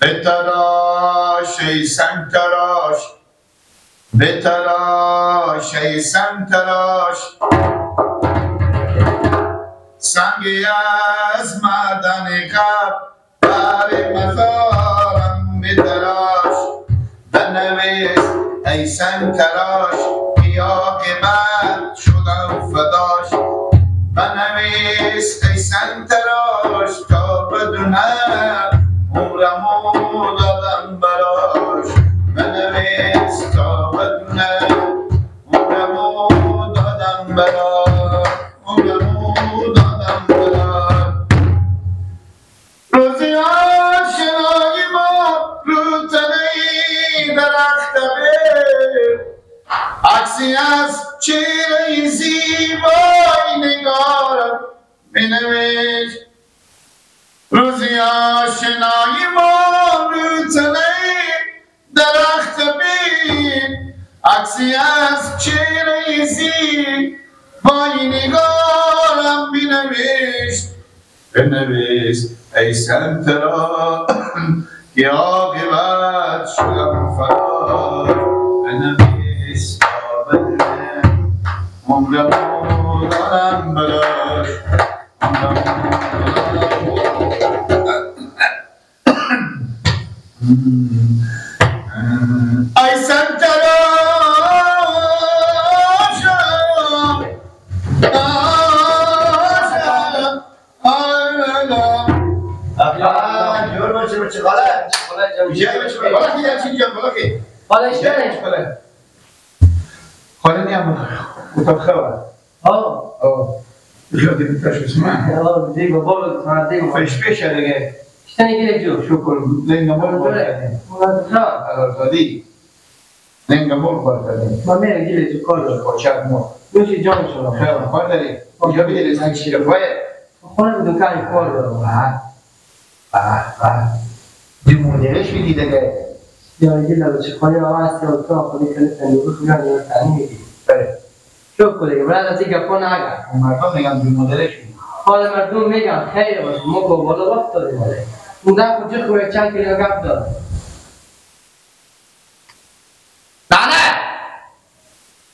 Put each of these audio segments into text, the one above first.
بتراش ای سنگ تراش، بتراش ای سنگ تراش، سنگی از معدن قبر بر مزارم بتراش. بنویس ای سنگ تراش که عاقبت شدم فداش، بنویس ای سنگ تراش تا بدونم عمرمو دادم براش، بنویس تا بدونم عمرمو دادم براش، عمرمو دادم براش. روزی آشنایی ما رو تنه درخت بیر، عکسی از چهره زیبای نگارم بنویس. روزی آشنایی ما رو تنه درخت بیر، عکسی از چهره زیبای نگارم بنویس. بنویس ای سنگ تراش که عاقبت شدم فداش، بنویس تا بدونم عمرمو دادم براش، عمرمو دادم. ای سنگ تراش خاله نیم اتاق خبر. آه آه یادی بتاش اسمه. آه دیگه بابا دیگه فش فش دیگه. شتنی گیره جو. شکر لنگا مول برکتی. آزادی لنگا مول برکتی. ما میره گیره جو کار داره. کوچک مول. دوشی جان شما. خیر کار داری. کجا بیدی زنگ شیر پایه. خونه دکان کار داره. آه آه آه. دی مدیرش میدی دیگه. یا گیره بچه خالی آه است یا تو خودی کلی صندوق خودی رو تنی میدی. بله. شکر دیگه برای از اینکه پا نگه. مردم میگن دی مدیرش میدی. حال مردم میگن خیر باشه ما با بالا وقت داریم حالا. اون در کجا خوره چند کیلو گپ داره. نه نه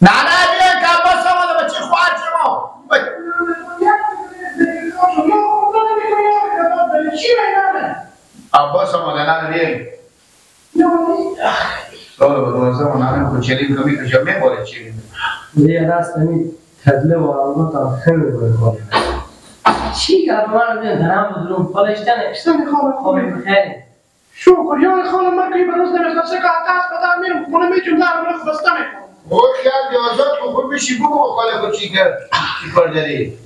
نه نه بیا که عباس آمده بچه خواهر شما. عباس آمده نه بیاییم. سال به دوازده و نانه خود چلیم کمی کجا میباره چلیم. یه دست نمی تدله و آلمان تا خیلی باید کنیم. چی که من رو بیان درم بدونم خالشتنه. شتنه خاله خاله بخیر. شکر یا خاله من که بروز نمیخواسته که دست بدم میرم خونه میتونم درم رو خسته میکنم. او خیال آزاد کن خود بشی بگو خاله خود چی کرد چی کار داری.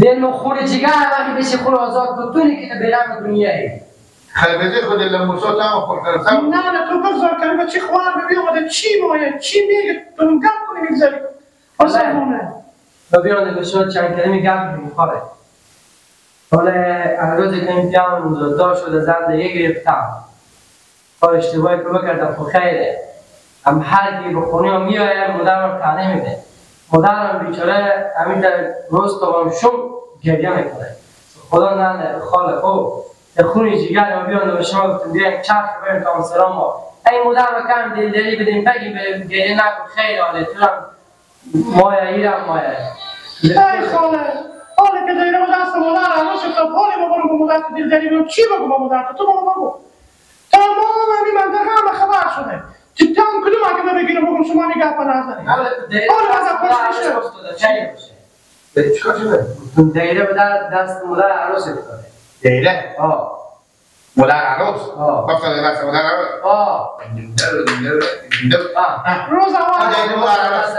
دل خور جگر وقتی بشی خور آزاد بتونی که برم دنیایی. خربزه خود لموسات هم خور کردم. نه نه تو بگذار کنی بچه خوار ببین آمده چی مایه چی میگه تو گپ کنی میگذاری. آسمونه. و بیان به شما چند کلمه گپ میخوره. حالا روزی که این پیام دار شده زن دیگه گرفتم. کار اشتباهی که بکردم خب خیره. هم هر کی به خونه هم میآید مادرم طعنه میده. مادرم بیچاره همین در روز تا شم گریه میکنه. خدا نه خاله خب خونی جگر ما بیان به شما گفتم بیاین چرخ بریم تا سلام ما. ای مادر کم دلداری بدیم بگیم گریه نکن خیر حاله تو هم مایه ایرم مایه. ای خاله حاله که دایره با دست مادر عروس شد حاله با برو با مادر دلداری بدیم چی بگو با مادر تو بابا بگو. تمام همین منطقه همه خبر شده. جدا کدوم اگه من بگیرم بگم شما نگه پا نزنید. حالا از پشت میشه. چیکار شده؟ دایره به دست مادر عروس افتاده. دایره؟ آه. مادر عروس؟ آه. افتاده دست مادر عروس؟ آه. روز اول دایره مادر عروس.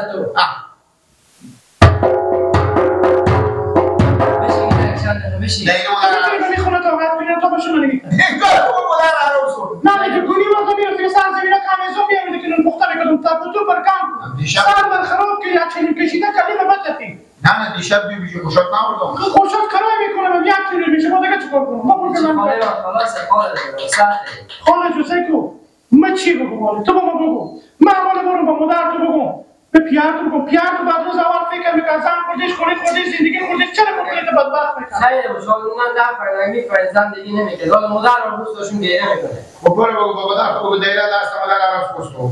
بشین. دایره مادر عروس. میتونی خونه طاقت کنی تا باشون نگی. مادر عروس. نه نه که گونی وقت میرفت که سر زمینه کمیزو میامده که نون پخته میکردم تپ و تو بر کم سر من خراب که یک چنین کشیده کلیم بچتی. نه نه دیشب بی بیشی خوشات نبردم. خوشات کرای میکنم یک چنین میشه ما دیگه چیکار کنم؟ ما برو من خاله خلاص خاله سخته. خاله جوزه کو من چی بگم حالا تو با ما بگو. من حالا برو با مادر تو بگم. به پیار تو بگو، پیار تو بعد روز اول فکر میکنه زن خوردش، خونه خوردش، زندگی خوردش، چرا خودت بدبخت میکنه؟ خیلی باشه، من ده فرنگ میفرد زندگی نمیکنه. حالا مادر رو دوست داشتم گریه میکنه. خب برو بگو بابا در بگو دیره دست مادر عروس خوستو.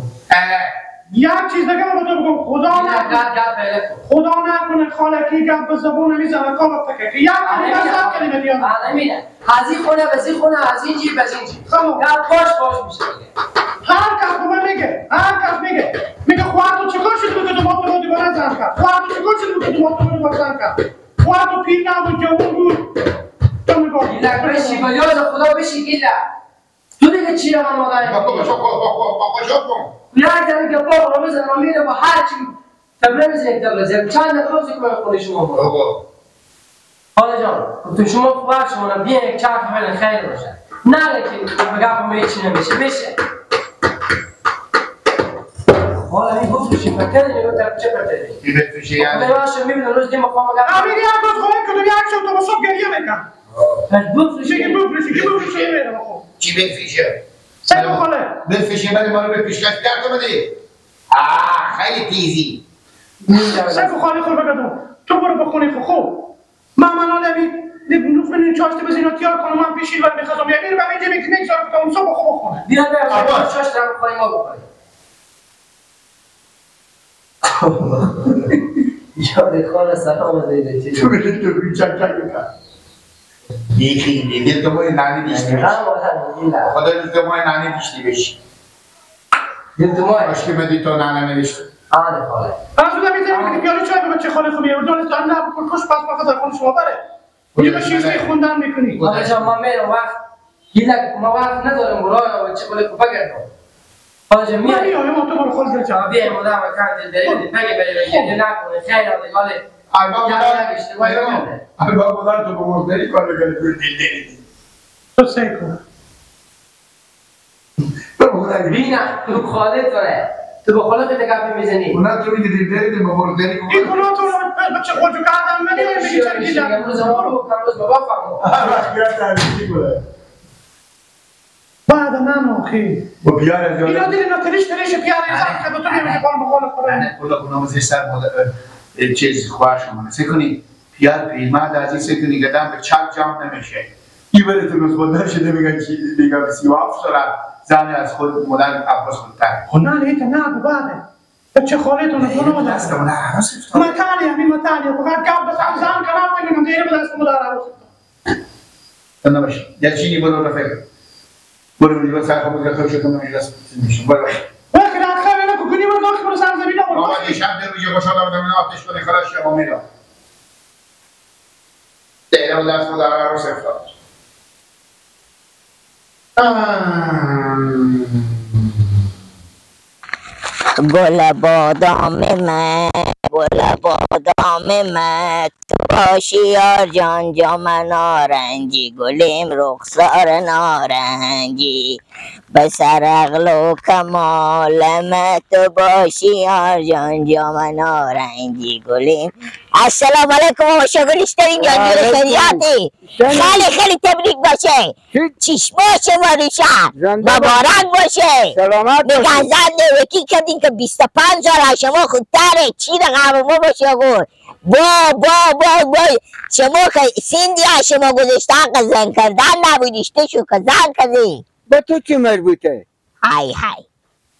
یک چیز دیگه من به تو بگم، خدا نکنه خدا نکنه خالکی گپ به زبون میزنه کار فکر یک کلمه صد کلمه دیگه نمیره. از این خونه به این خونه، از این جیب به این جیب. گپ باش باش میشه. هر کس به من میگه، هر کس میگه، میگه خواهر تو چیکار شد بود که تو رو دیوانه زن کرد؟ خواهر تو چیکار شد بود که تو رو دیوانه زن کرد؟ خواهر تو پیر نبود، جوان بود. تو میگی گیلک بشی با یاد خدا بشی گیلک. تو دیگه چی رقم مادر؟ بابا چوکو بابا چوکو. یک دقیقه گپا رو بزن، من میرم با هر چی تبله میزنیم تبله زنیم. چند دقیقه روزی که خونه شما برو. بابا خاله جان، تو شما خواهر شما بیاین یک چرخ فعلا خیر باشه. نه که گپ هیچی نمیشه بشه. حالا این گفت چی فکر نمی‌کنم طرف چه پرته. کی بفروشه یعنی؟ من باشه میبینم روز دیگه مقام گپ. امیر یک روز خونه کدوم یک شب تو صبح گریه میکنم. بفروشه کی بفروشه کی بفروشه میرم خب. چی بفروشه؟ سلام خاله. بفروشه ولی ما رو به پیشکش در تو بده. خیلی تیزی. سلام خاله خود بگم تو برو بخونه خب. من حالا می چاشته بزین تیار کنم من پیشین ولی میخواستم یه میرم اینجا میگذارم که اون صبح خوب بخونه. بیا بیا چاشته رو بخوریم ما بخوریم. یاد خاله سلام زیده چی؟ تو بده تو بیچک چک یکی دل تو مای نانی دیشتی بشی. خدا دل تو مای نانی دیشتی بشی. دل تو مای اشکی بدی تو نانه نوشتی. آره خاله. از اون میذارم که پیاله چای به بچه خاله خوب میاره. دولت نه بکن کش پس ما خود شما بره. یه بشی خوندن میکنی. خاله جان ما میرم وقت گیلک ما وقت ندارم برای بچه خاله خوب بگردم. خاله جان میای ما تو برو خود جان. بیا مادر مکان دل دل بگه بره بگه نکنه خیر خاله. البا مادر تو به مردری کار بکنی تو دل دلی. تو سعی کن. بینا تو خاله توه. تو با خاله تو گپ میزنی. اونا تو میگی دل دلی به مردری کن. این کلو تو بچه خودجو کردم من میگی چرا گیلم. امروز ما رو امروز بابا فهمو. هر وقت گرفت تعریفی کنه. بعد من آخی. با پیار از اینا دل اینا تریش تریش پیار زن که تو میگی خاله به خاله خورد. کلا کنم زیر سر مادر چیز خواهر شما فکر کنی پیار پیرمرد از این فکر کنی گدم به چپ جمع نمیشه. این بره تو روز مادر شده میگن چی میگم 37 سال زن از خود مادر عباس خودتر. خب نه نه نه بعده بچه خاله تو نه نه دست مادر عروس افتاد. متالی همین متالی فقط گپ بزن زن کنم میگم دیره به دست مادر عروس افتاد. نباشه یه چیزی برو رفیق برو برو سر خود خود شو کنم اجلاس میشم برو. وقتی خیلی نه کنی برو داخل برو سر زمین آقا یه شب در روز خوشحال آدم اینا آتش کنه خلاص شما میرم. دیره به دست مادر عروس افتاد. گل بادام من گل بادام من تو باشی یار جان جام نارنجی گلیم رخسار نارنجی به سر عقل و کمال من تو باشی یار جان جام نارنجی گلیم. السلام علیکم آقا شگل جان جور خیریاتی خیلی خیلی تبریک باشه چشما شما ریشه مبارک باشه. سلامت باشه. میگن زن یکی کردین که 25 سال شما خودتره چی رقم ما باشه آقا با با با با شما که سندی شما گذاشته حق زن کردن نبودیشته شو که زن کردی. به تو چی مربوطه؟ های های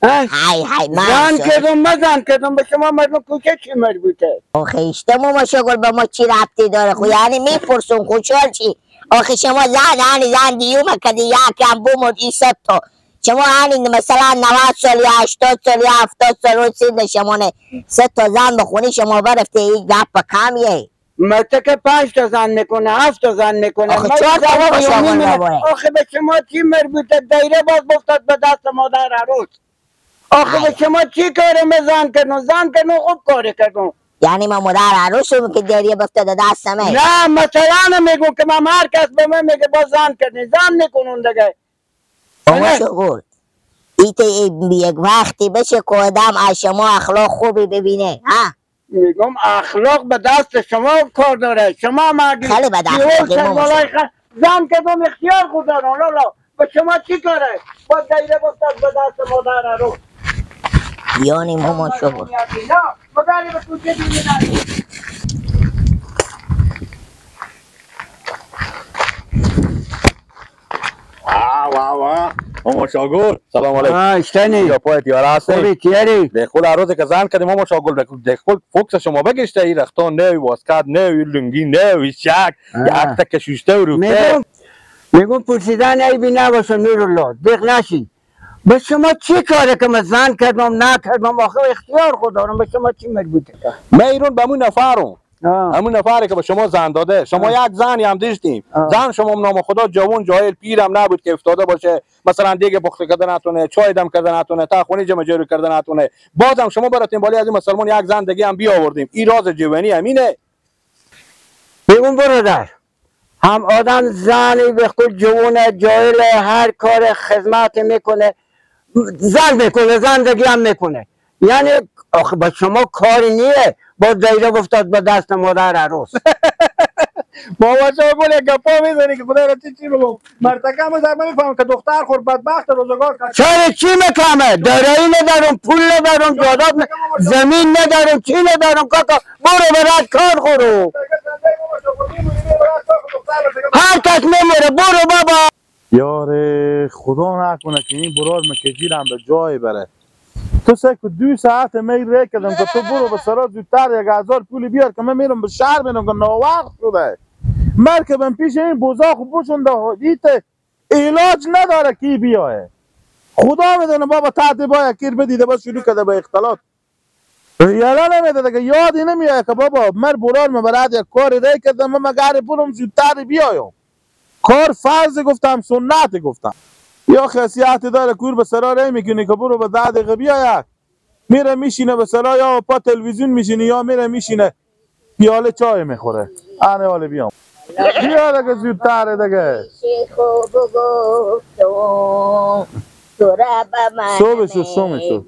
های های زن کردم من زن کردم به شما مردم کوچه چی مربوطه؟ آخه اشتما ما شغل به ما چی ربطی داره؟ خو یعنی میپرسم خوشحال چی؟ آخه شما زن هنی زن دیومه کدی یکم بومد این ست تا شما هنی مثلا 90 سال یا 80 سال یا 70 سال رو سند شما نه سه تا زن بخونی شما برفته این گپ کمیه. مرته که 5 تا زن میکنه 7 تا زن میکنه. آخه 4 تا بابا شما آخه به شما چی مربوطه؟ دایره باز بفتاد به دست مادر عروس. آخه به شما چی کارم زن کردم؟ زن کردم خوب کاری کردم. یعنی ما مادر عروسم که دریه بفتاد دست من؟ نه مثلا میگم که من هر کس به من میگه با زن کردی زن میکنم دیگه. آقا شغل ایت یک وقتی بشه که آدم از شما اخلاق خوبی ببینه ها؟ میگم اخلاق به دست شما کار داره. شما مگه خیلی بد اخلاقی ما زن کردم اختیار خود دارم. لا لا به شما چی کاره؟ با دایره بفتاد به دست مادر عروس. پیانی مامان شاگل. واه واه ماما شاگل سلام علیکم. اشتنی یا پای تیاره هستی؟ خوبی تیاری؟ دخول هر روز که زن کردیم ماما شاگل دخول فوکس شما بگشته ای رختان نه واسکت نه لنگی نه شک یک تک شوشته و روپه. میگم پرسیدن عیبی نباشه نورالله دق نشین. به شما چی کاره که من زن کردم نکردم؟ آخه اختیار خود دارم، به شما چی مربوطه؟ من ایرون به همون نفرم، همون نفری که به شما زن داده. شما یک زنی هم داشتیم، زن شما نام خدا جوان جاهل پیرم نبود که افتاده باشه، مثلا دیگه پخته کرده نتونه، چای دم کرده نتونه، تا خونی جمع جور کرده نتونه. بازم شما براتون بالی از این مسلمان یک زن دیگه هم بیاوردیم. این راز جوانی همینه. بگم برادر، هم آدم زنی به خود جوان جاهل هر کار خدمت میکنه، زن میکنه، زندگی هم میکنه. یعنی آخه با شما کاری نیه. با دایره افتاد به دست مادر عروس. بابا شما گل گپا میزنی که خدا را چی چی بگم. مرتکه ما در نمیفهمم که دختر خور بدبخت روزگار چرا چی میکمه؟ دارایی ندارم، پول ندارم، جاداد زمین ندارم، چی ندارم کاکا. برو برات کار خورو. هر کس میمیره برو بابا. یاره خدا نکنه که این برار مکجیرم به جای بره. تو سه که 2 ساعت می ری کردم که تو برو به سرا زودتر 1000 پول بیار که من میرم به شهر میرم که ناوقت شده. مرکبم پیش این بزاق بوشونده ایت علاج نداره کی بیایه. خدا میدونه بابا تحت با کیر بدیده با شروع کرده به اختلاط. یالا نمیده که یادی نمیایه که بابا مر برار من برات یک کاری ری کردم، من مگر پولم زودتر بیایم. کار فرض گفتم، سنت گفتم. یا خاصیت داره کور به سرا ری میکنی که برو به 10 دقیقه بیاید، میره میشینه به سرا، یا پا تلویزیون میشینه یا میره میشینه پیاله چای میخوره. آنه حالا بیام بیا دیگه زودتره دیگه. صبح شو صبح شو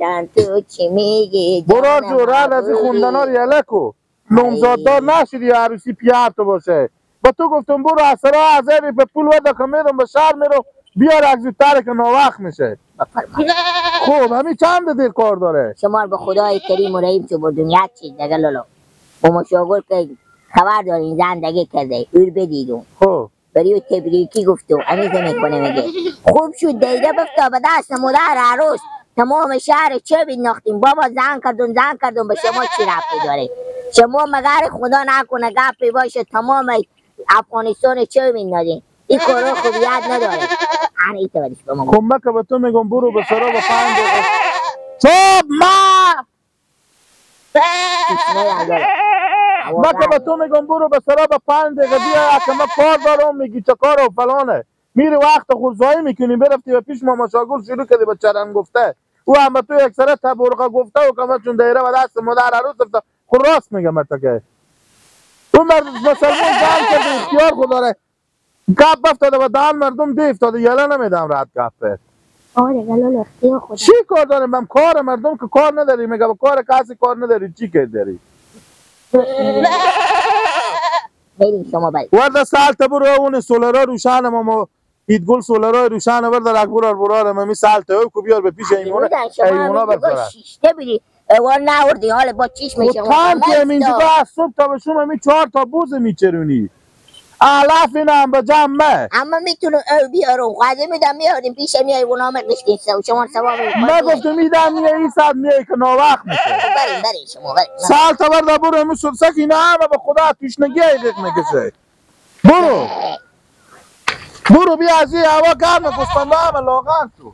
برار جو رد از این خوندنا رو یله کو. نومزاددار نشدی یا عروسی پیار تو باشه. با تو گفتم برو از سرا از به پول ودا که میرم به شهر میرم بیار از زودتره که ناوقت میشه. خب همین چند دیر کار داره. شما به خدای کریم و رحیم چو بردم یک چیز دیگه لالا. ماما شاگل که خبر دارین زندگی کرده اول بدیدم. خب برای تبریکی گفتم امیزه میکنه میگه خوب شد دیده بفتا به دست مادر عروس تمام شهر چه بیناختیم بابا زن کردم زن کردم. به شما چی ربطی داره؟ شما مگر خدا نکنه گپی باشه تمام افغانستان چه میندازین؟ این کارا خوبیت نداره. انا ایت بریش به ما خب که به تو میگم برو به سرا به 5 دقیقه صبح ما که به تو میگم برو به سرا به 5 دقیقه بیا که ما کار دارم. میگی چه کار و فلانه، میری وقت خود ضایع میکنی. برفتی به پیش ماما شاگل شروع کردی به چرن گفته، او هم به تو یک سره تبرقه گفته و که چون دایره به دست مادر عروس افتاد. خود راست میگم مرتکه اون مرد مسلمان زن کرده اختیار خود داره. گپ افتاده و دهن مردم دی افتاده یله نمیدم رد گپه. آره لالا اختیار خود. چی کار داریم؟ من کار مردم که کار نداری، میگه با کار کسی کار نداری، چی که داری؟ بریم شما بریم. ورده سالت برو اون سولارا روشن ما ایدگل سولارا روشن ورده اکبر برار می سالت او کو بیار به پیش ایمونه. ایمونا برسره. شیشته بری. وار نوردی حالا با چیش میشه. تام که اینجا از صبح تا به شوم می 4 تا بوز میچرونی. علف اینا هم به جمعه. اما میتونم او بیارم قدیم میدم میاریم پیش میای اونا میکشین شما سواب. من گفتم میدم میای این ساعت میای که ناوقت میشه. بریم بریم شما بریم. سال تا برده برو امروز سک اینا همه به خدا تشنگی ایقیق میکشه. برو برو بیا از این هوا گرم گوسفندا همه لاغن تو.